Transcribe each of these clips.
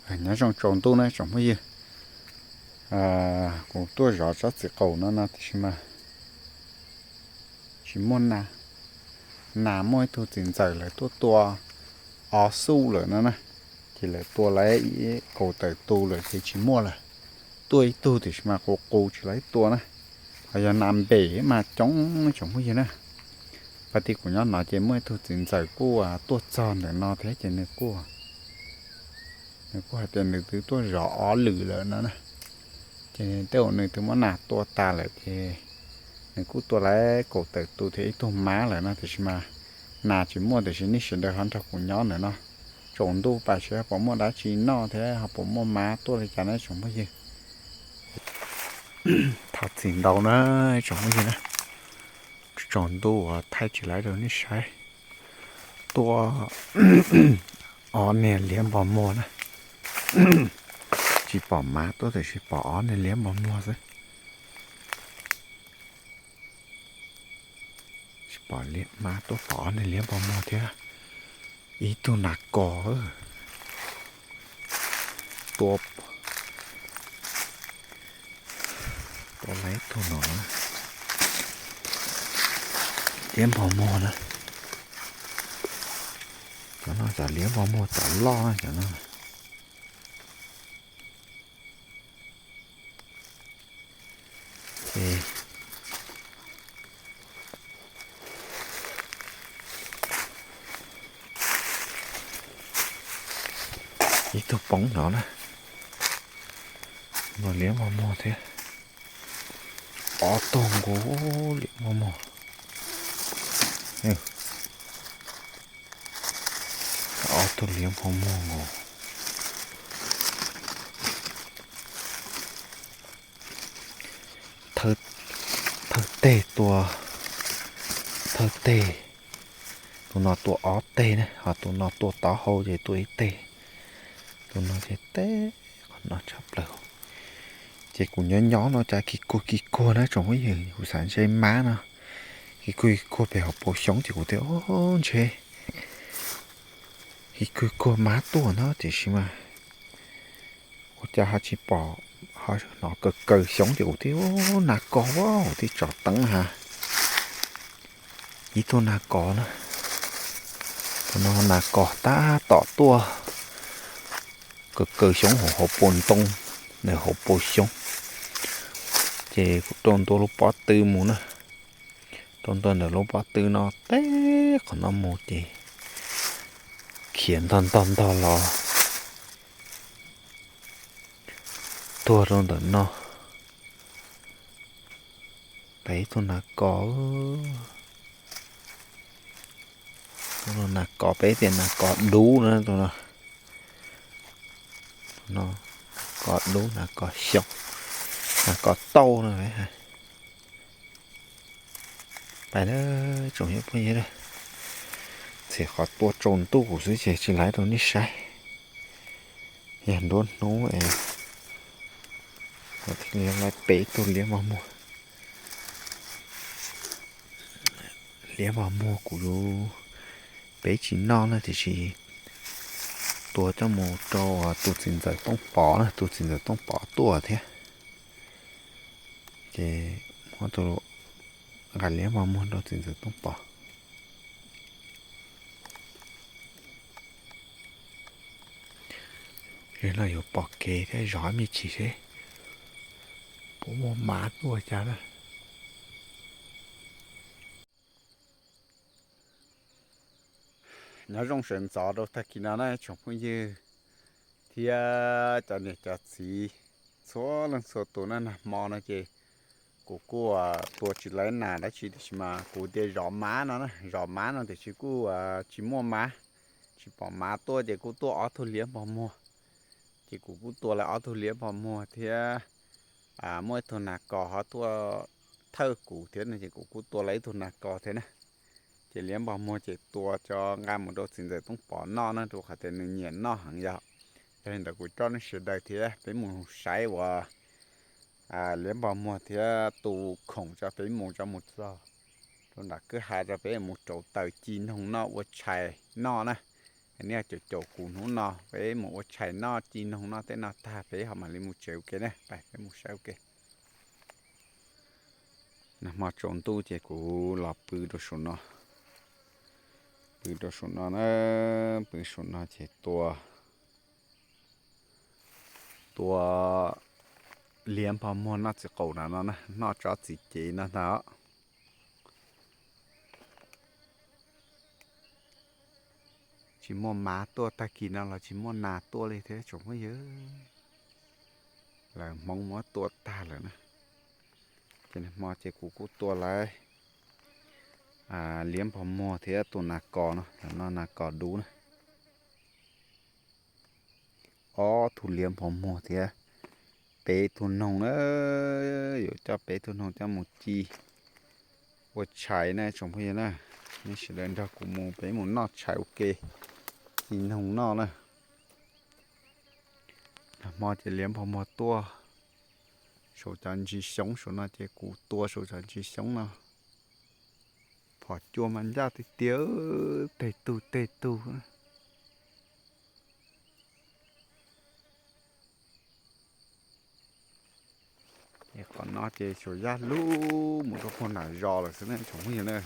Nyob zoo tsaus ntuj na tsoom phooj ywg. Kuv tuaj zov tsob txiv qaum no no tiam sis mas tsis muaj nas. Nas muaj ib tug txiv ntxawm lawv tuaj tua ob xuj lawm no na, ces lawv tua lawv ib kaum tawm tus lawm ces tsis muaj lawm. Tuaj ib tug tiam sis mas qus qus tsis lawv tua na. Ho yog nas npem mas coob tsoom phooj ywg na. Pab tib kuv nyob no ces muaj ib tug txiv ntxawm kuj tuaj txog ntawm no thiab ces nws kuj nws kuj hais tias nws twb tuaj zov ob lwm lawm no na. Ces tej zaum nws twb muab nas tua tas lawm ces nws kuj tua lawv kaum tawm tus thiab ib tug mab lawm no tiam sis mas nas tsis muaj tiam sis nej sawv daws ho nrog kuv nyob ntawm no. Tsaus ntuj pam seb ho puas muaj dab tsi noj thiab ho puas muaj mab tuaj li cas na tsoom phooj ywg. Thov txim ntau na tsoom phooj ywg na, tsaus ntuj uas thaij tsis laiv rau nej saib. Tuaj ob niag liab npog muag na. Tsis pom mab tuaj tiam sis pom ob niag liab npog muag xwb. Tsis pom mab tuaj pom ob niag liab npog muag thiab ib tug nas kos. Tua, tua lawv ib tug no, liab npog muag na. Cov no cov liab npog muag cov loj na cov no. Ces ib tug poob no na, no liab npog muag thiab. Ob tug nkaus liab npog muag. Ob tug liab npog muag nkaus. Thawj teg tua, thawj teg, tus no tua ob teg na, ho tus no tua taub hau ces tua ib teg. Tus no ces teb qhov no tshaj plaws. Ces kuv nyob nyob no cas kis kuag kis kuag na tsoom phooj ywg, kuv xav ntshe mab no. Kis kuag kis kuag pem hauv paus xyoob ces kuv tias o ntshe kis kuag kis kuag mab tuaj no tiam sis mas ua cas ho tsis pom, ho hnov kaws kaws xyoob ces kuv thiaj nas kos, kuv thiaj tsom teeb ha. Ib tug nas kos na, tus no nas kos tab tom tuaj kaws kaws xyoob hauv hauv paus ntoo, hauv paus xyoob. Ces kuv rau ntua lub pob tw mus na, rau ntua ntawm lub pob tw no teb qhov no mus ces khiav ntog ntog ntog los tuag rau ntawm no. Peb ib tug nas kos, nas kos peb tias nas kos dub na tus no. Tus no nas kos dub, nas kos xyoob, nas kos tauj no. Pais na tsoom phooj ywg, txhim qhov tua tsaus ntuj xwb ces tsis laiv rau nej saib. Yog nruab hnub es thiaj li peb tug liab npog muag. Liab npog muag kuv peb tsis noj na tiam sis tua coj mus rau tus txiv ntxawm Tooj Pov na, tus txiv ntxawm Tooj Pov tuaj thiab. Ces muab tus nqa liab npog muag rau txiv ntxawm Tooj Pov. Li no yuav pom kev thiab zov me ntsis seb puas muaj mab tuaj cas na. Nyob zoo sawv ntxov rau tag kis no na tsoom phooj ywg thiab cov niam cov txiv txhua leej txhua tus na. Nag hmo no ces kuv kuj tua tsis laiv nas dab tsi tiam sis mas kuv tias zov mab no na, zov mab no tiam sis kuj tsis muaj mab, tsis pom mab tuaj ces kuj tuaj ob tug liab npog muag. Ces kuv kuj tua lawv ob tug liab npog muag thiab muaj ib tug nas kos ho tuaj thawj kuv thiab no ces kuv kuj tua lawv ib tug nas kos thiab na. Ces liab npog muag ces tua coj nqa mus rau txiv ntxawm Tooj Pov noj na rau qhov tias nws nyiam noj heev yog. Yog li ntawd kuv coj nej sawv daws thiab peb mus saib uas liab npog muag thiab tu khoom tso peb mus tso mus txog rau nram kwj ha tso peb mus rauv taws ci noog noj ua tshais noj na. Nej caum caum kuv hnub no, peb mus ua tshais noj ci noog noj tej no tag peb ho mam li mus tsev ua ke na, peb mus saib ua ke. Nag hmo tsaus ntuj ces kuv los pw rau saum no, pw rau saum no na, pw saum no ces tua, tua liab npog muag noj txiv qaum na no na, noj tsob txiv cev no ntag. Tsis muaj mav tuaj, tag kis no los tsis muaj nas tuaj li thiab tsoom phooj ywg. Lawv Hmoob muab tua tag lawm na. Ces nag hmo ces kuv kuj tua lawv liab npog muag thiab tus nas kos no, no nas kos dub na. Ob tug liab npog muag thiab peb tug noog na, yuav coj peb tug noog coj mus ci ua tshais na tsoom phooj ywg na. Nej sawv daws nrog kuv mus, peb mus noj tshais ua ke ci noog noj na. Nag hmo ces liab npog muag tuaj saum cov ntsis xyoob saum no ces kuv tua saum cov ntsis xyoob no. Phom cua mas ncaj tiag tiag, teg tug teg tug. Qhov no ces xyuas yaj lug mus rau puag nram zos lawm xwb ne tsoom phooj ywg na.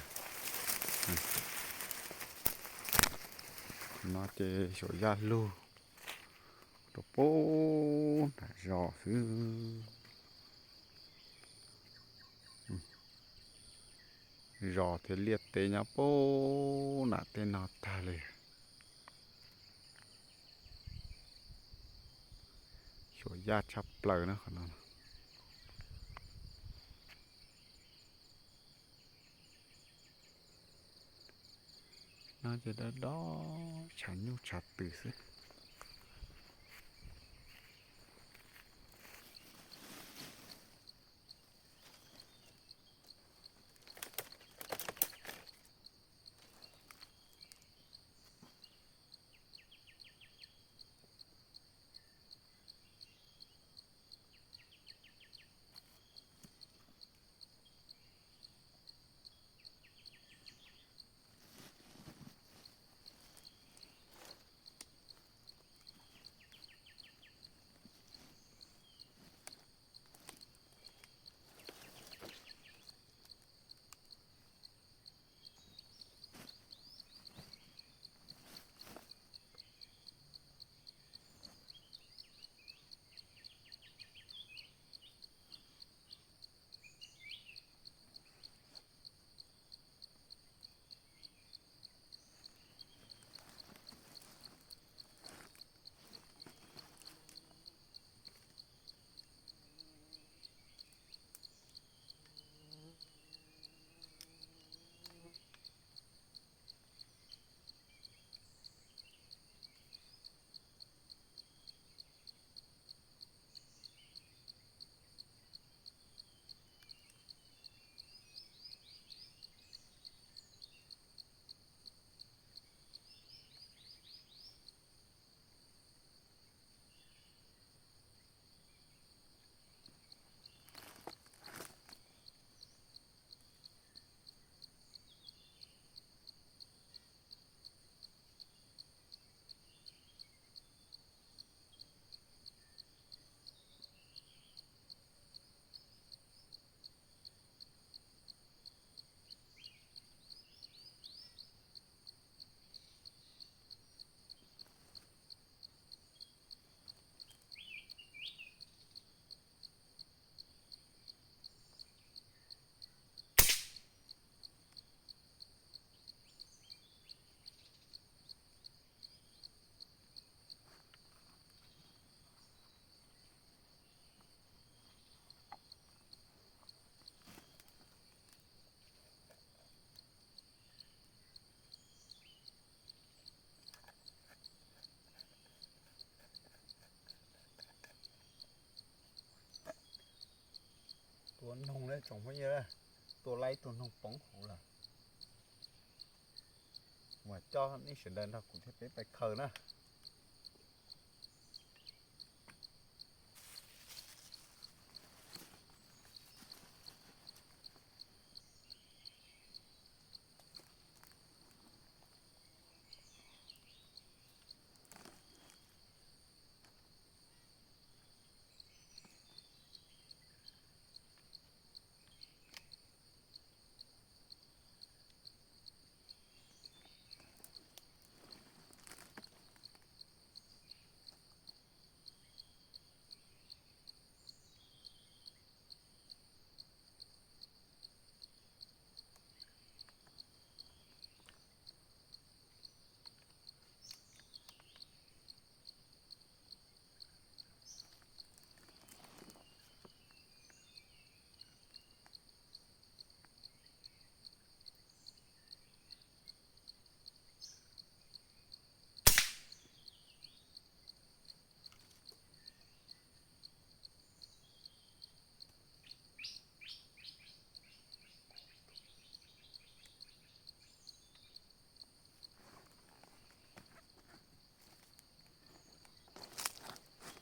Qhov no ces xyuas yaj lug rau puag nram zos xwb. Zos thiab liaj teb nyob puag nram tej no tag li. Xyuas yaj tshaj plaws na qhov no. No ces dob dob tshav nyuj tshav twm xwb. Tua noog na tsoom phooj ywg, tua laib tus noog poob hauv lawm. Mas coj nej sawv daws nrog kuv thiab peb pais khaws na.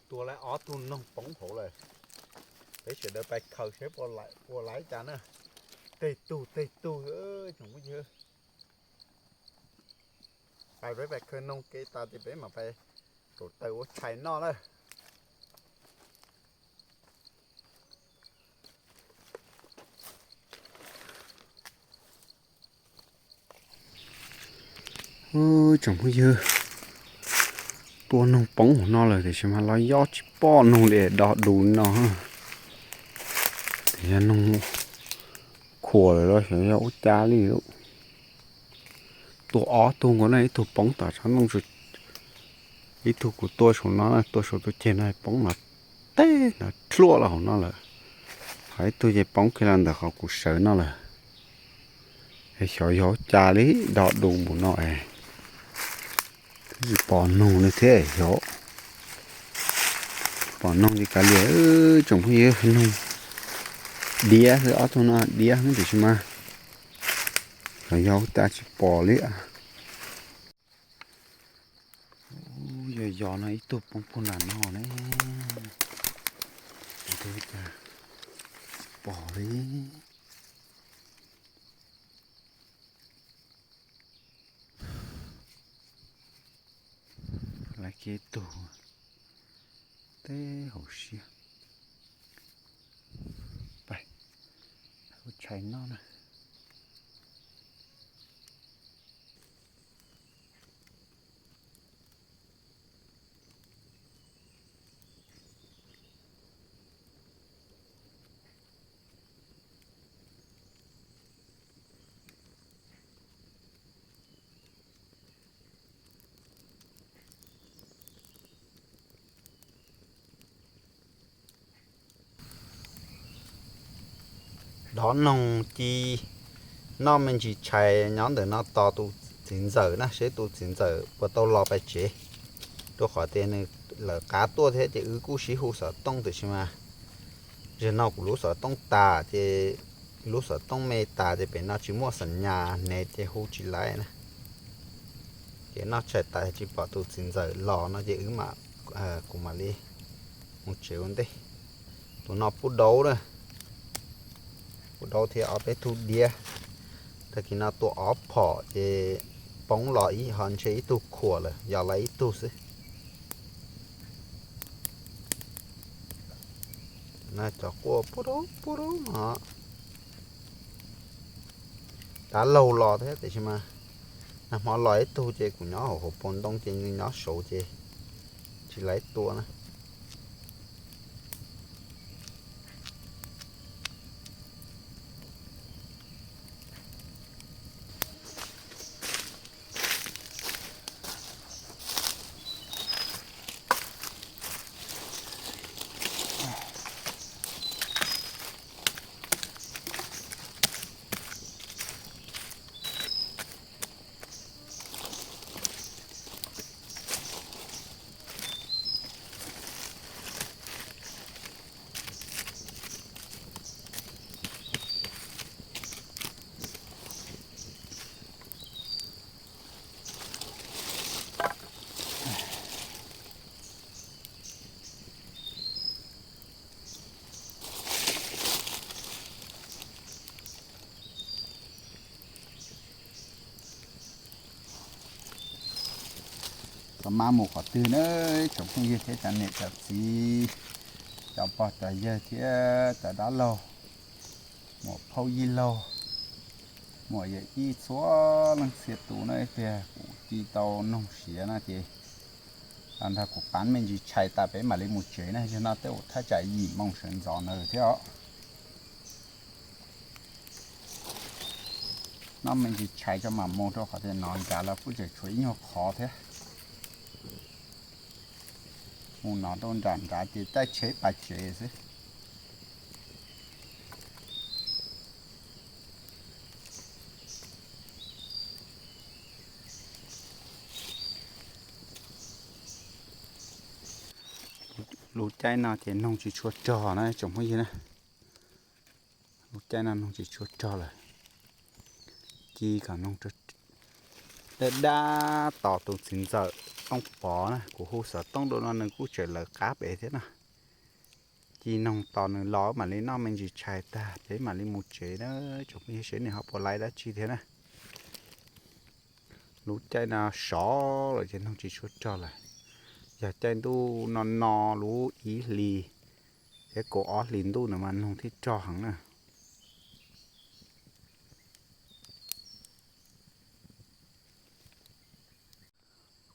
Tua lawv ob tug noog poob hauv lawm. Peb sawv daws pais khaws saib puas laiv cas na. Tej tug tej tug, tsoom phooj ywg. Pais peb pais khaws noog ke tas ces peb mam pais rauv taws ua tshais noj na. Tsoom phooj ywg, tua noog poob hauv no lawm tiam sis mas los yob tsis pom noog li, do du no. Tias yog noog khuam lawm los xyov yog ua cas li. Tua ob tug nkaus na, ib tug poob tom tsob ntoo, ib tug kuv tua saum no, tua saum tus ceg no poob no, teb no tluam los hauv no lawm. Ho ib tug ces poob kiag los ntawm qhov kuv sawv no lawm. Xyov yog ua cas li, do du npaum no es twb tsis pom noog li thiab xyov. Pom noog ces kav liam, tsoom phooj ywg, noog diab xwb, ob tug no diab xwb tiam sis mas xyov yog ua cas tsis pom li. Yog yog no ib tug poob puag nram no ne, ua cas tsis pom li. Laiv kiag ib tug teb hauv siab. Pais ua tshais noj na. Dov noog ci noj me ntsis tshais nyob ntawm no tos tus txiv ntxawm na, seb tus txiv ntxawm puas tau los pem tsev. Rau qhov tias nws lawv qab tuaj thiab ces wb kuj sib hu xov tooj tiam sis mas zaum no kuv lub xov tooj tas ces lub xov tooj me tas ces pem no tsis muaj xam nyas hnev ces hu tsis laiv na. Ces noj tshais tas tsis pom tus txiv ntxawm los no ces wb mam, kuv mam li mus tsev ua ntej. Tus no pub daub na, pub daub thiab ob peb tug diab. Tag kis no tua ob phom ces poob los ib ho ntshe ib tug khuam lawm, yog lawv ib tug xwb. Cov quaj pub daub pub daub no tab laug los thiab tiam sis mas nag hmo los ib tug ces kuv nyob hauv hauv paus ntoo ces nws nyob saud ces tsis laiv tua na. Txoj hmab mus qhov twg na, tsoom phooj ywg thiab cov niam cov txiv, cov pog cov yawg thiab cov dab laug, muam phauj yij laug, muam yawm yij txhua leej txhia tus na, tiag kuv ci tau noog siav na ces nrog kuv pab me ntsis tshais tas peb mam li mus tsev na, yog no twb ua thaj tsam yim moo sawv ntxov ntawd thiab os. Noj me ntsis tshais tso mam mus rau qhov tias nov nrad los kuj tseem tshuav ib nyuag qhov thiab. Mus nov rau nram nrad ces caij tsheb pais tsev xwb. Lub caij no ces noog tsis tshua rog na tsoom phooj ywg na. Lub caij no noog tsis tshua rog lawm. Ci kom noog, Dab dab tos tus txiv ntxawm Tooj Pov na, kuv hu xov tooj dua no nws kuj tseem lawv qab pem thiab na. Ci noog tos nws los mam li noj me ntsis tshais tag peb mam li mus tsev na. Tsoom phooj ywg, seb nws ho puas laib dab tsi thiab na. Lub caij no sov lawm ces noog tsis tshua rog lawm. Yog caij ntuj no no lub ib hlis thiab kaum ob hlis ntuj no mas noog thiaj rog heev na.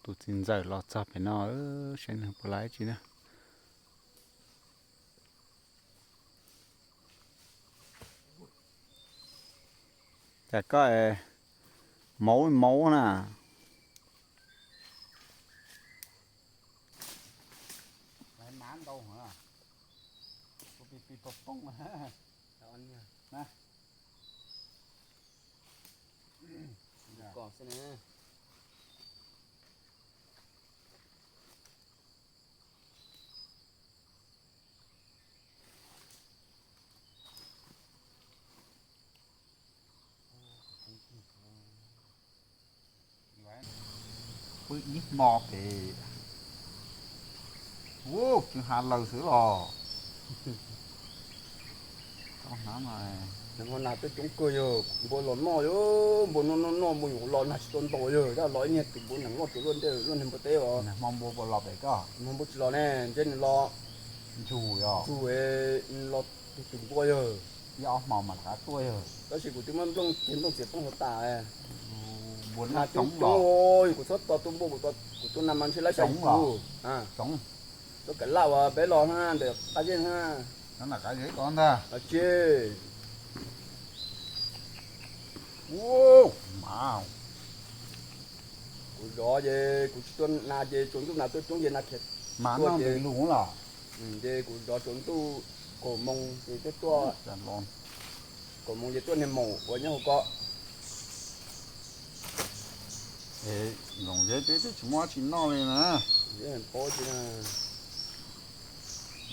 Tus txiv ntxawm los txog pem no, seb nws puas laib tsi na. Cas koj mauv mauv na. Pw ib hmo pem. Ua, tsw ha laws xwb los. Nag tuaj coob kawg yog npua los noj, npua noj noj noj npua nyuam qhuav los nag tsis tau ntaus yog, los ib niag tus npua neeg loj tuaj luaj ntej luaj niag npua teb os. Nag hmo npua puas los pem koj? Nag hmo npua tsis los ne, ntshe nws los ntsug, ntsug los tus tus npua yog. Ib ob hmo mas rov qab tuaj yog. Tab sis kuv twb muab nplooj ceg nplooj txiav poob tas. Nag tuaj coob, kuv txhob tos tua npua, kuv tua nag mas ntshe laib xya yim tus. Tuaj kam laj uas peb los na, ntawm qab zej na. Qab zej ko ntag. Tsis, kuv zov ces kuv tsis tua nag ces tsaus ntuj nag tuaj coob ces nag khiav. Mas noj nws lus los. Ces kuv zov tsaus ntuj kaum moos ces tuaj, kaum moos ces tuaj niag maum uas nyob hauv ko. Nkoos zeb twb tsis muaj dab tsi noj li na. Paub tsis na.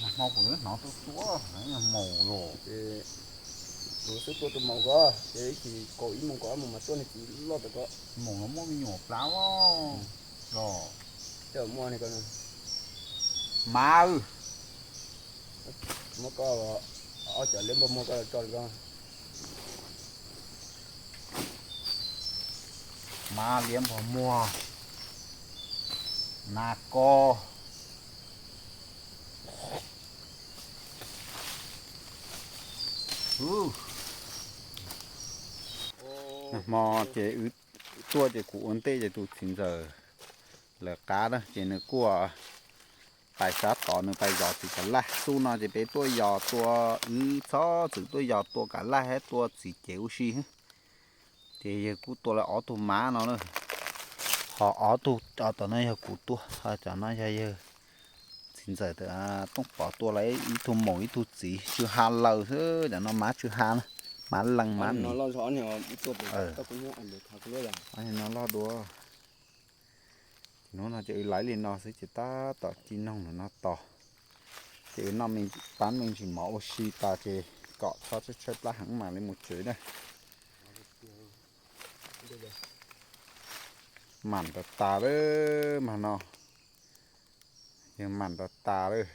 Nag hmo kuv twb hnov tuaj tuaj maum los. Kuv xub tua tus maum ko, ces ib chim kaum ib moos kaum ob moos mas tuaj niag txiv loj tas ko. Maum no muaj me nyuam plab los. Tej muaj ne ko. Mas muab koj ob cov liab npog muag koj los tso ko. Mas liab npog muag, nas ko. Nag hmo ces wb tuaj ces kuv ua ntej ces tus txiv ntxawm lawv qab na ces nws kuj pais sab tod nws pais zov txiv kav laj. Xub no ces peb tuaj yos tua, wb txhob txwm tuaj yos tua kav laj thiab tua txiv cev ua si. Ces yawg kuj tua lawv ob tug mab no na. Ho ob tug tom no yog kuv tua, ho cov no yog yawg txiv ntxawm Tooj Pov tua lawv ib tug maum ib tug txiv tsw ha laws xwb, cov no mab tsw ha na, mab lees mab mis. No loj dua. Ces hnub no ces wb laiv li no xwb ces tab tom ci noog no tos. Ces wb noj pab me ntsis mov ua si tas ces kom txhob tshaib tshaib plab heev mam li mus tsev na. Mam nrov tas lawm mas no. Yawg mam nrov tas lawm.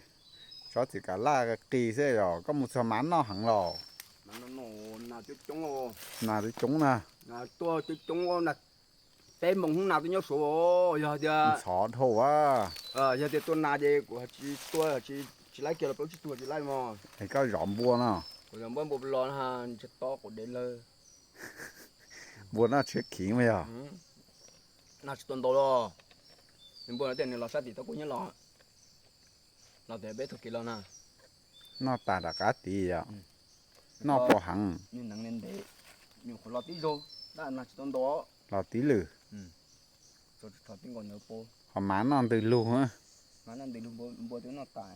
Tsob txiv kav laj qis xwb yog koj mus txog mab noj heev los. Nas twb coob na. Peb moos hnub nas twb nyob suav, yog tias ntxhov dhau a. Yog tias tua nas ces kuv tsis tua, tsis laib kiag los peb tsis tua tsis laib mog. Es koj zov npua no. Kuv zov npua, npua los ntshe tob quav dev lawm. Npua noj tshiab khiv mas yog. Noj tsis tau ntau los. Npua no tej nws los sab tim tau kuv nyob los. Los tias peb tug kev los na. Noj tas rov qab tid yom. Noj puas heev? Nws neev ntev, nyuam qhuav los tib zaug, nag tsis tau ntau. Los tib lwm. Ho mav noj ntws lug. Mav noj ntws lug, npua twb noj tas.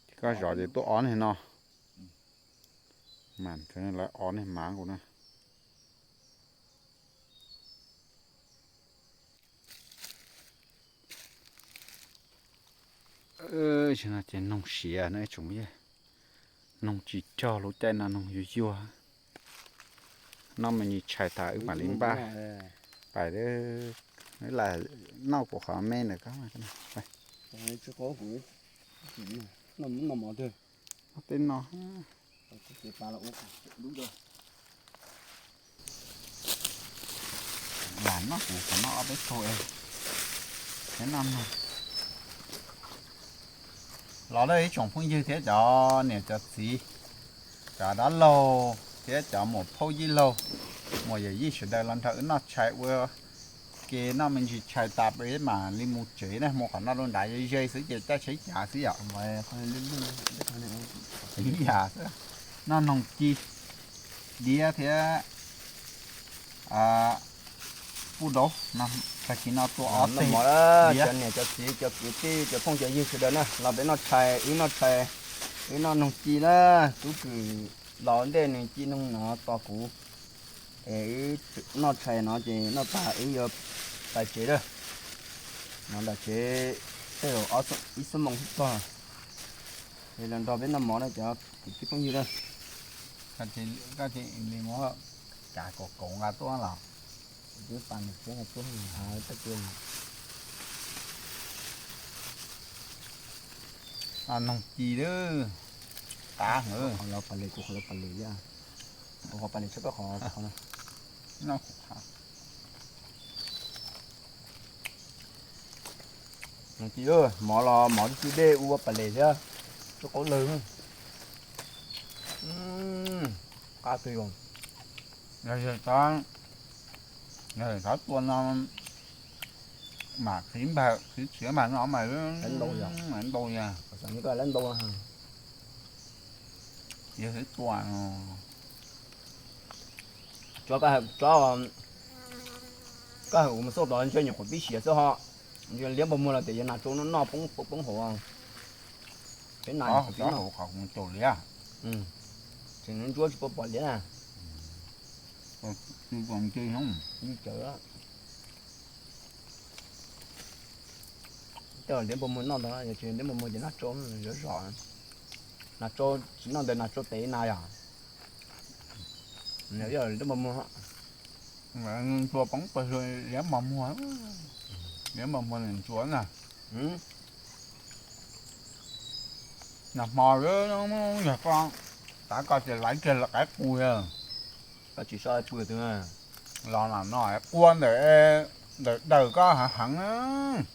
Ces koj zov ces tuaj ob niag no. Mas lawv ob niag mav nkaus na. Tam no ces noog siav na tsoom phooj ywg, noog tsis rog, lub caij no noog yuag yuag. Noj me ntsis tshais tas wb mam li npaj, pais, lam noj kuv qhov me ntawm koj. Tej no, lam noj kuv qhov no ob peb tug, thiab noj no. Los lawm ib tsoom phooj ywg thiab cov niam cov txiv, cov dab laug thiab cov muam phauj yij laug, muam yawm yij sawv daws los nrog wb noj tshais ua ke, noj me ntsis tshais tas peb mam li mus tsev na, mus qhov no rau nrad ze ze xwb ces caij tsheb cav xwb yom. Ib yam xwb, noj noog ci, diab thiab puj daub, tag kis no tua ob teg diab. Cov niam cov txiv cov kwv tij cov phooj cov ywg sawv daws na, los peb noj tshais, wb noj tshais, wb noj noog ci na. Tub Kws los ntej nws ci noog no tos kuv, es wb noj tshais no ces noj tas wb yuav pais tsev lawm. No nram tsev tej zaum ib xuab moos xwb txog, es los nrog peb noj mov na cov kwv tij phooj ywg na. Koj cia li muab kav kaum kaum nqa tuaj los. Noog ci lawm, qab heev. Qhov los pas les, kuv qhov los pas les, kuv qhov pas les tshaj qhov no. Noog ci, mov los mov tib tib dej ua pas les thiab, tsis qaub lawg. Qab twg os. Yog, yog xav tua no mas qhwv npawg qhwv txiav mas no mas ntau yog. Yog xwb tua. Tsob, koj hais kuv mus xauj tod ntshe nyuam qhuav pib siav xwb ho. Liab npog muag los tias yuav nas tsau noj poob poob hauv. Peb nas hauv qhov mus caum liab. Tseem ntsuab tsis pom liab na. Cawv. Tej liab npog muag noj ntag, yog tsis liab npog muag ces nas tsau zov zom. Nas tsau tsis noj ntawd nas tsau tes na yog. Liab npog muag. Ntsuas poob pawg liab npog muag, liab npog muag ntsuas na. Nag hmo yog koj, tav koj ces laiv kiag lawv qaib qus. Koj tsis so pw twg los no quaj ntawm, ntawm daws koj heev heev.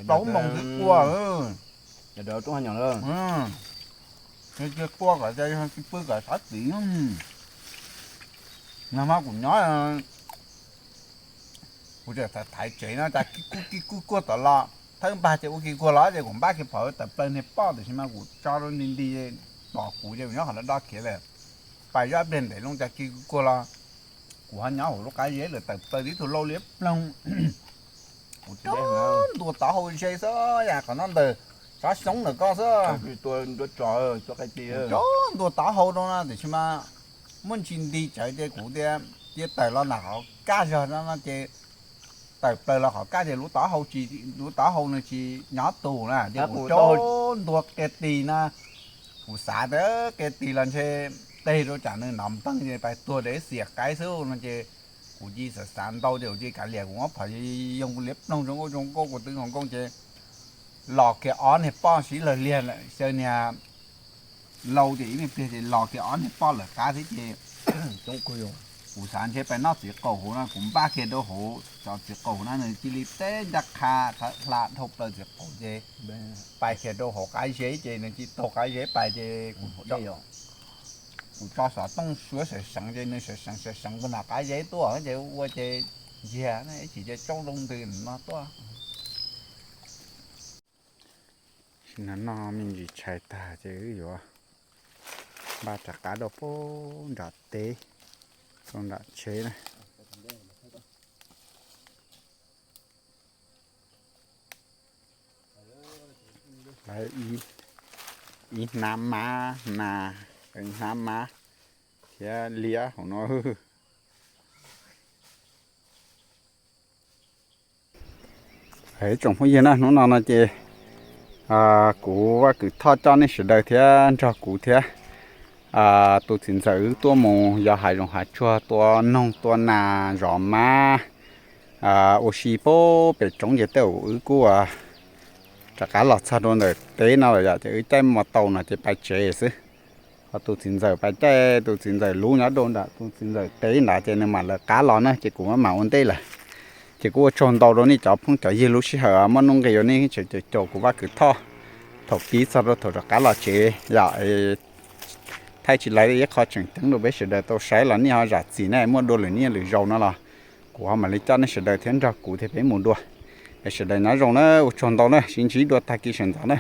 Plaub moos twb quaj. Roob ha nyom lawm. Yog cia quaj kom pw kom sab tid. Nag hmo kuv nyob, kuv tseem thaiv tsev no cas kib kuj kib kuj kuaj tom los, thawb npag ces ua kis kuag los ces kuv npaj kiag phom tawm plaws niag poj, tiam sis mas kuv tso rau nti nti, pom kuv ces kuv nyob qhov no do khiav lawm. Pais zoj pliag ntev loo cas kis kuag los, kuv ho nyob hauv lub qab zeb lawm tawm plaws tib tug lau liab ploog. Kuv tso ntua taub hau ze xwb, yam qhov no ntawm tsob xyoob ntawm koj xwb. Kuv tso ntua taub hau rau no tiam sis mas muaj ntsis nti tsawv ces kuv tias cia tawm los ntawm qhov kaj zog no ces tawm plaws los qhov kaj ces lub taub hau tsis, lub taub hau nws tsis nyob tus na ces kuv tso ntua qia tis na. Kuv xav tias qia tis los ntshe teg rau tsam nws nov npleeg ces pais tuag deb xiam qaib xwb no ces kuv cia xav xav ntau ces kuv cia kav liam kuv muab phom yoo liab ploog zoo nkauj zoo nkauj kuv twb zoo nkauj ces los kiag ob niag poj sib law liag lawm, xyaw niag lau ces ib me pliag ces los kiag ob niag poj lawm qab thiab ces kuv xav ntshe pais noj txiv qaum hauv no kuv npaj kiag rau hauv cov txiv qaum hauv no nws cia li teb ncaj qha hla dhau plaws txiv qaum ces pais kiag rau hauv qab zeb ces nws cia taug qab zeb pais ces kuv, kuv tso xov tooj suab sawv seev ces nws sawv seev sawv seev puag nram qab zeb tuaj ces ua ces ntsiag ib chim ces tsoob zoo ntws no tuaj. Sim no noj me ntsis tshais tag ces wb yuav npaj rov qab rau pem nram teb, rau nram tsheb na. Lawv ib hnab mab na, hnab mab thiab liab hauv no. Ib tsoom phooj ywg na, hnub no no ces kuv Vaj Kwm Thoj coj nej sawv daws thiab nrog kuv thiab tus txiv ntxawm wb tuaj mus yos hav zoov hav tsuag tua noog tua nas zov mab. ua si pem pem roob ces tej zaum wb kuj rov qab los txog rau ntawm teb no lawm yom, ces wb caij mus tau no ces pais tsev xwb. Ho tus txiv ntxawm pais caij tus txiv ntxawm lub nyob rau nram tus txiv ntxawm teb nrad ces nws mam lawv qab los na, ces kuv mam ua ntej lawm. Ces kuj ua tsaug ntau rau nej cov phooj cov ywg lub sij hawm muaj nuj nqis uas nej tseem caum kuv Vaj Kwv Thoj thaum pib txog rau thaum rov qab los tsev yom. Thaij tsis laiv ib qho tseem ceeb rau peb sawv daws tau saib los nej ho zam txim ne, muaj dua lwm niaj lwm zaus no los kuv ho mam li coj nej sawv daws thiab nrog kuv thiab peb mus dua. Es sawv daws nyob zoo na, ua tsaug ntau na, sib ntsib dua tag kis sawv ntxov na.